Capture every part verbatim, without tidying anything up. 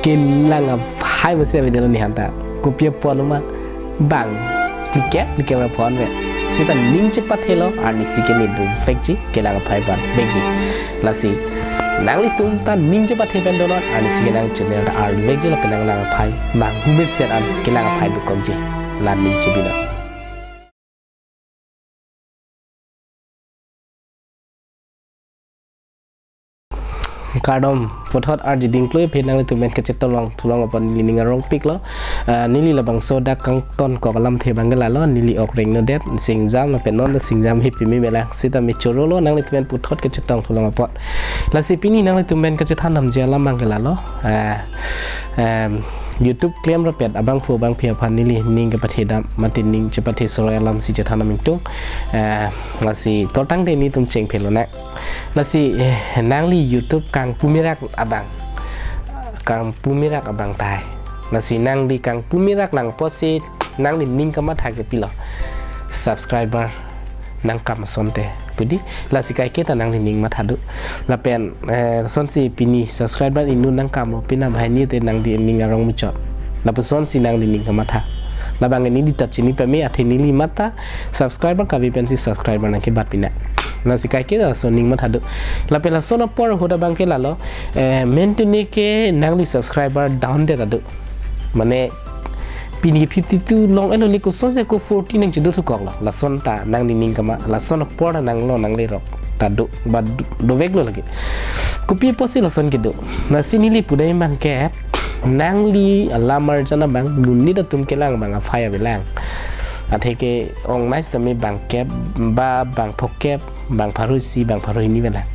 kelang aphai masi avedetlo nihanta. Kopi apotlo ma bang phlikep phlikep ra phonve. Seta ning chepathelo arnisi ke ne dovekji, kelang aphai vanvekji. Lasi nanglitum ta ning chepathe pen donon, arnisi ke nang channel ta arluvekji lapen nanglang aphai manghumeset an kelang aphai dokokji. La ning chebinon. Kardom, puthot arjiding klui aphi nanglitum pen kachetong long thulong apot neli ning arongpiklo. Ah, neli labangso dak kangtonkok alamthe abang ke lalo, neli ok rengnodet, singjam lapen non ta singjam hi pimi melang. Seta me chorolo, nanglitum pen puthot kachetong thulong apot. Lasi pini nanglitum pen kachethan damji alam abang ke lalo. Ah, em, YouTube klem rapet abangphu abangphi aphan neli ning kepathedam, mate ning chepathe soroi alamsi chethan dam ingtung. Eh, lasi tortang de nelitum chengphelonang. Lasi, eh, nangli YouTube kangpumirak abang. Kangpumirak abang tahai. Lasi nangli kangpumirak lang apotsi nangli ning kamatha ke pilo. Subscriber nangkam asonte. Pudi, lasi kaiketa nangli ning matha do. Lapen, eh, sonsi pini subscriber ingno nangkam o, pini banghini te nangli ning arong muchot. Lapusonsi nangli ning kamatha. Labang neli ta chini pame athe neli mata subscriber kave pensi subscriber nangkebat pina. Lasi kaiketa lason ning matha do. Lapen lason apor ahut abang ke lalo, eh, mentune ke nangli subscriber down det ado. Mane pini fifty-two long elo le kosonsi ko forty nangchedo thukoklo. Lason ta nangli ning kama, lason apor ta nanglo nanglerok ta do, ba do, doveklo lake. Kopi apotsi lason kedo. Lasi neli pudai abang ke, nangli alam arjan abang, monit atum kelang abang aphai avelang. Athe ke-ong nai sami bangkep, ba bangphokep, bangpharo isi, bangpharo hini avelang.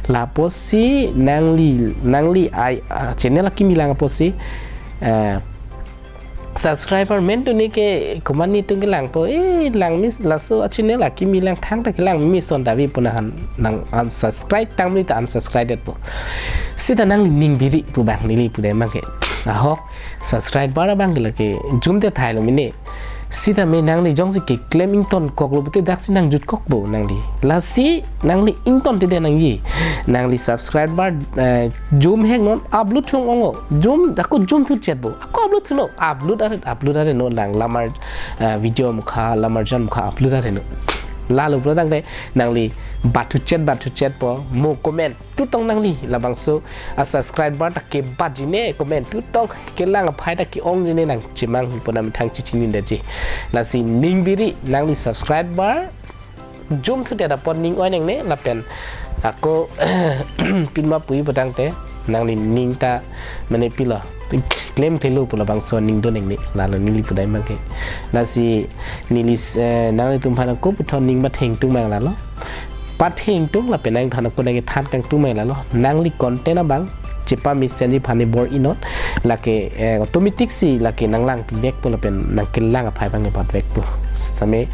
La apotsi nangli, nangli ai, ah, channel akimi lang apotsi, eh, subscriber mentune ke komat netum kelangpo, eh, langmi laso a-channel akimi lang thangta kelang mimi ason ta ave pu nang han nang unsubscribe tangmi ta unsubscribe detpo. Seta nangli ning biri pu abang neli pudai abang ke. Ahok subscriber abang ke lake jumte thailo mine. Seta me nangli jongsi keklem ingtonkoklo pute daksi nangjutkokpo nangli. Lasi nangli ingtontedet nangji. Nangli subscriber, eh, jumhek non upload thung ongo. Jum, ako jumthu chetpo. Ako upload thuno. Upload aret, upload aret no lang lamar, eh, video mukha, lam arjan mukha upload aret no. Lalo pulo tangte nangli bathu chet, bathu chetpo. Mo comment. Tutong nangli labangso a-subscriber ta kebatji ne, comment tutong kelang aphai ta ke-ongji ne nangchemang pu nangmethang chechinidetji. Lasi ning biri nangli subscriber jumthudet apot ning oi nangne lapen ako pinma pui pu tangte nangli ning ta mane pilo klemklelo pu labangso ning do nangne, lalo neli pudai abang ke. Lasi neli, eh, nanglitum aphan ako puthot ning pathe ingtung abang lalo. Pathe ingtung lapen nangthan ako nangkethan kangtung abang lalo. Nangli content abang chepamesen ji aphan ne bor-inon. Lake, eh, automatic si lake nanglangpivekpo lapen nangkelang aphai abang kebatvekpo. Sitame,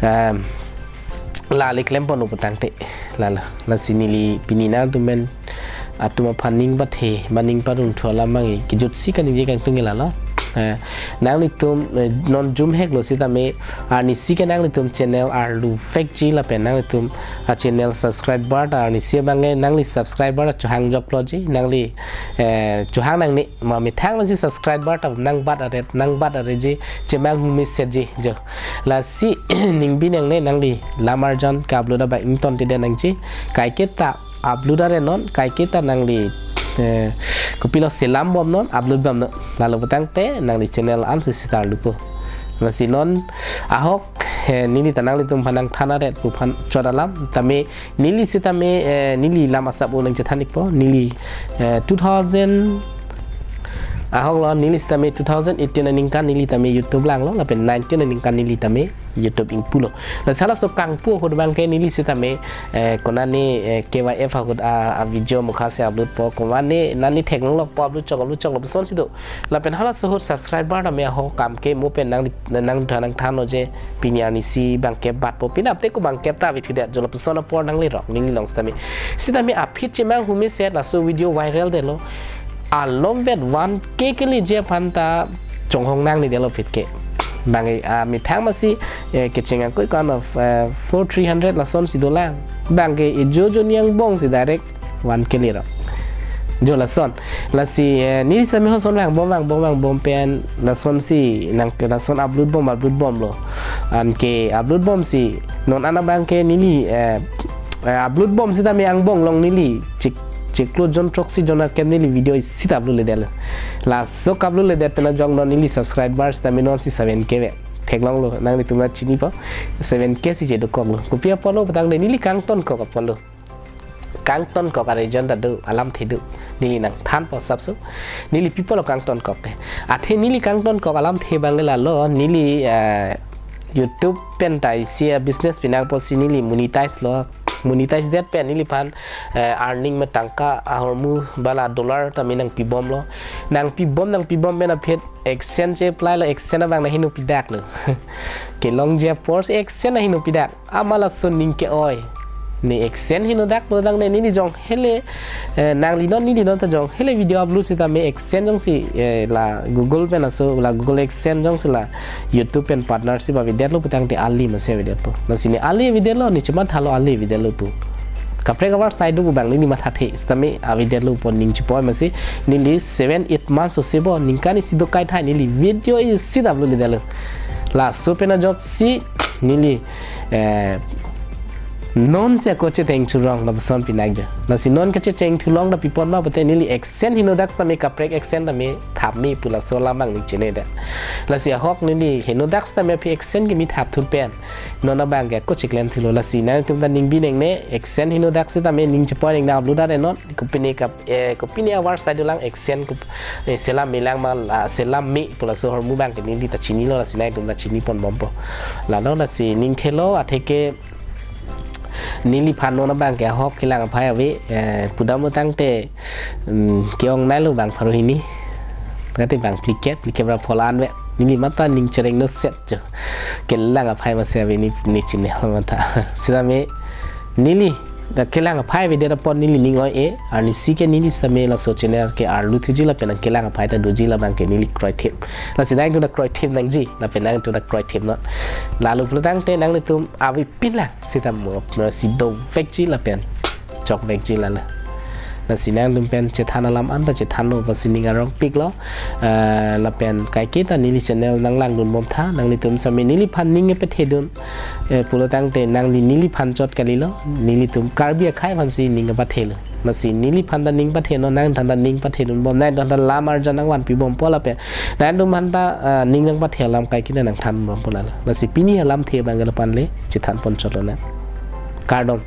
em, la le klempon pu tangte. Lalo. Lasi neli pini nangtum pen atum aphan ning pathe, ma ning parongthu alam abang kejutsi kaningje kangtung ke lalo. Eh, nanglitum, eh, non jumheklo sitame arnisi ke nanglitum channel arluvekji lapen nanglitum a-channel subscriber ta arnisi abang ke nangli subscriber ta chohang jokloji, nangli, eh, chohang nangne ma methang masi subscriber ta nangbat aret, nangbat aretji, chemang humesetji jo. Lasi ning bi nangne nangli lam arjan ke-upload abang ingtontedet nangji, kaiketa upload aret non, kaiketa nangli, eh, kopilo selam bomnon, upload bomnon. Lalo pu tangte nangli channel ansi seta arlupo. Lasi non ahok, eh, neli ta nanglitum aphan nangthan aret pu aphan chot alam, tame neli sitame, eh, neli lam asap unang chethan ikpo, neli, eh, two thousand, ahoklo, neli sitame two thousand eighteen aningkan neli tame YouTube langlo, lapen nineteen aningkan neli tame YouTube ingpulo. Lasi halaso kangpu ahut abang ke neli sitame, eh, konane, eh, K Y F ahut a, a-video mukha si upload po, konane nani theklonglo po upload chok, upload choklo pusonsi do. Lapen halaso ahut subscriber tame ahok kam ke mo pen nang, nangthan nangthanlo je pini arnisi bangkep batpo, pini apte ko bangkep ta ave thudet jo lapuson apor nanglerok neli along sitame. Sitame aphi chemang humeset laso video viral detlo. Alomvet one K keleji aphan ta chonghong nangnedetlo aphi ke. Bang ke, ah, methang masi, eh, kecheng akoi kan of, eh, four three hundred lasonsi dolang. Bang ke ejo jo ni angbong si direct one K lerok. Jo lason. Lasi, eh, neli sami hoson vangbom, vangbom, vangbom pen lasonsi nang ke lason upload bom, upload bomlo. Anke upload bomsi non an abangke neli, eh, eh, upload bom sitame angbong along neli chik chiklo jon throksi jon aken neli video isi ta upload ledetlo. Laso ka-upload ledet pen ajok non neli subscriber sitame nonsi seven K ave. Theklonglo, nanglitum ta chinipo. Seven K si chedokoklo. Kopi apotlo putangte neli kangtonkok apotlo. Kangtonkok a-reason ta do, alamthe do. Neli nangthanpo sapso. Neli pi apotlo kangtonkok ke. Athe neli kangtonkok alamthe abang lalo, neli, eh, YouTube pen ta isi a-business pinang apotsi neli monetize lo. Monetize det pen neliphan, eh, earning me tangka ahormu bala dollar tame nangpibomlo. Nangpibom, nangpibom pen aphi exchange apply lo, exchange abang naheno pidaklo. Kelongji apor si exchange naheno pidak. Amat laso aning ke-oi. Ne exchange henodaklo tangte neli jong hele, eh, nangli non neli non ta jong hele video upload sitame exchange jongsi, eh, la Google pen aso la Google exchange jongsi la YouTube pen partnership avedetlo putangte ali masi avedetpo. Lasi ne ali avedetlo, ne chemathalo ali avedetlo pu. Kaprek avar side pu abang neli mathathe sitame avedetlo pu ning chepoi masi neli seven eight months ose bo ningkan isi dokai thai neli video isi ta upload ledetlo. Laso pen ajoksi neli, eh, nonsi ako chechengthurong lapuson pinakjo. Lasi non kachechengthulong ta pi apot ma pute neli exchange henodak sitame kaprek exchange tame thap me pu laso alam abang neli chinine det. Lasi ahok neli henodak sitame aphi exchange kimi thap thun pen non abangke ako cheklem-thulo. Lasi nangtum ta ning binong ne exchange henodak sitame ning chepoi nang upload are non kopine kap eh, kopine avar side lang exchange kop, eh, selam melang ma la, selam me pu laso ahormu abangke neli ta chinilo, lasi nangtum ta chiniponbompo. Lalo lasi ning thelo atheke neliphan non abangke ahok kelang aphai ave, eh, pudam tangte, mm, ke-ong nailo bang pharo hini. Kati bang phlikep, phlikep ra pholan ave. Neli mata ning chereng no set jo. Kelang aphai masi ave ne, ne chini matha. Sitame neli ta kelang aphai avedet apot neli ning oi-e, arnisi ke neli sitame laso channel ke arlu thuji lapen kelang aphai ta doji labangke neli kroithip. Lasi nangtum ta kroithip nangji, lapen nangtum ta kroithip non. Lalo pulo tangte nanglitum avepin lang sitame mo, mo si dovekji lapen chokvekji lalo. Lasi nangtum pen chethan alam anta chethanlo, basi ning arongpiklo. Eh, lapen kaike ta neli channel nanglangdunbomtha, nanglitum sitame neliphan ning kepethedun. Eh, pulo tangte nangli neliphan chot kalilo, nelitum Karbi akhei aphansi ning kepathelo. Lasi neliphan ta ning pathe non, nangtum ta ning pathedunbom, nangtum ta lam arjan nangvanpibompo lapen nangtum aphan ta, eh, ning nangpathe alam kaike ta nangthanbompo lalo. Lasi pini alamthe abang ke lapu-an le chethanpon chotlo nang. Kardom.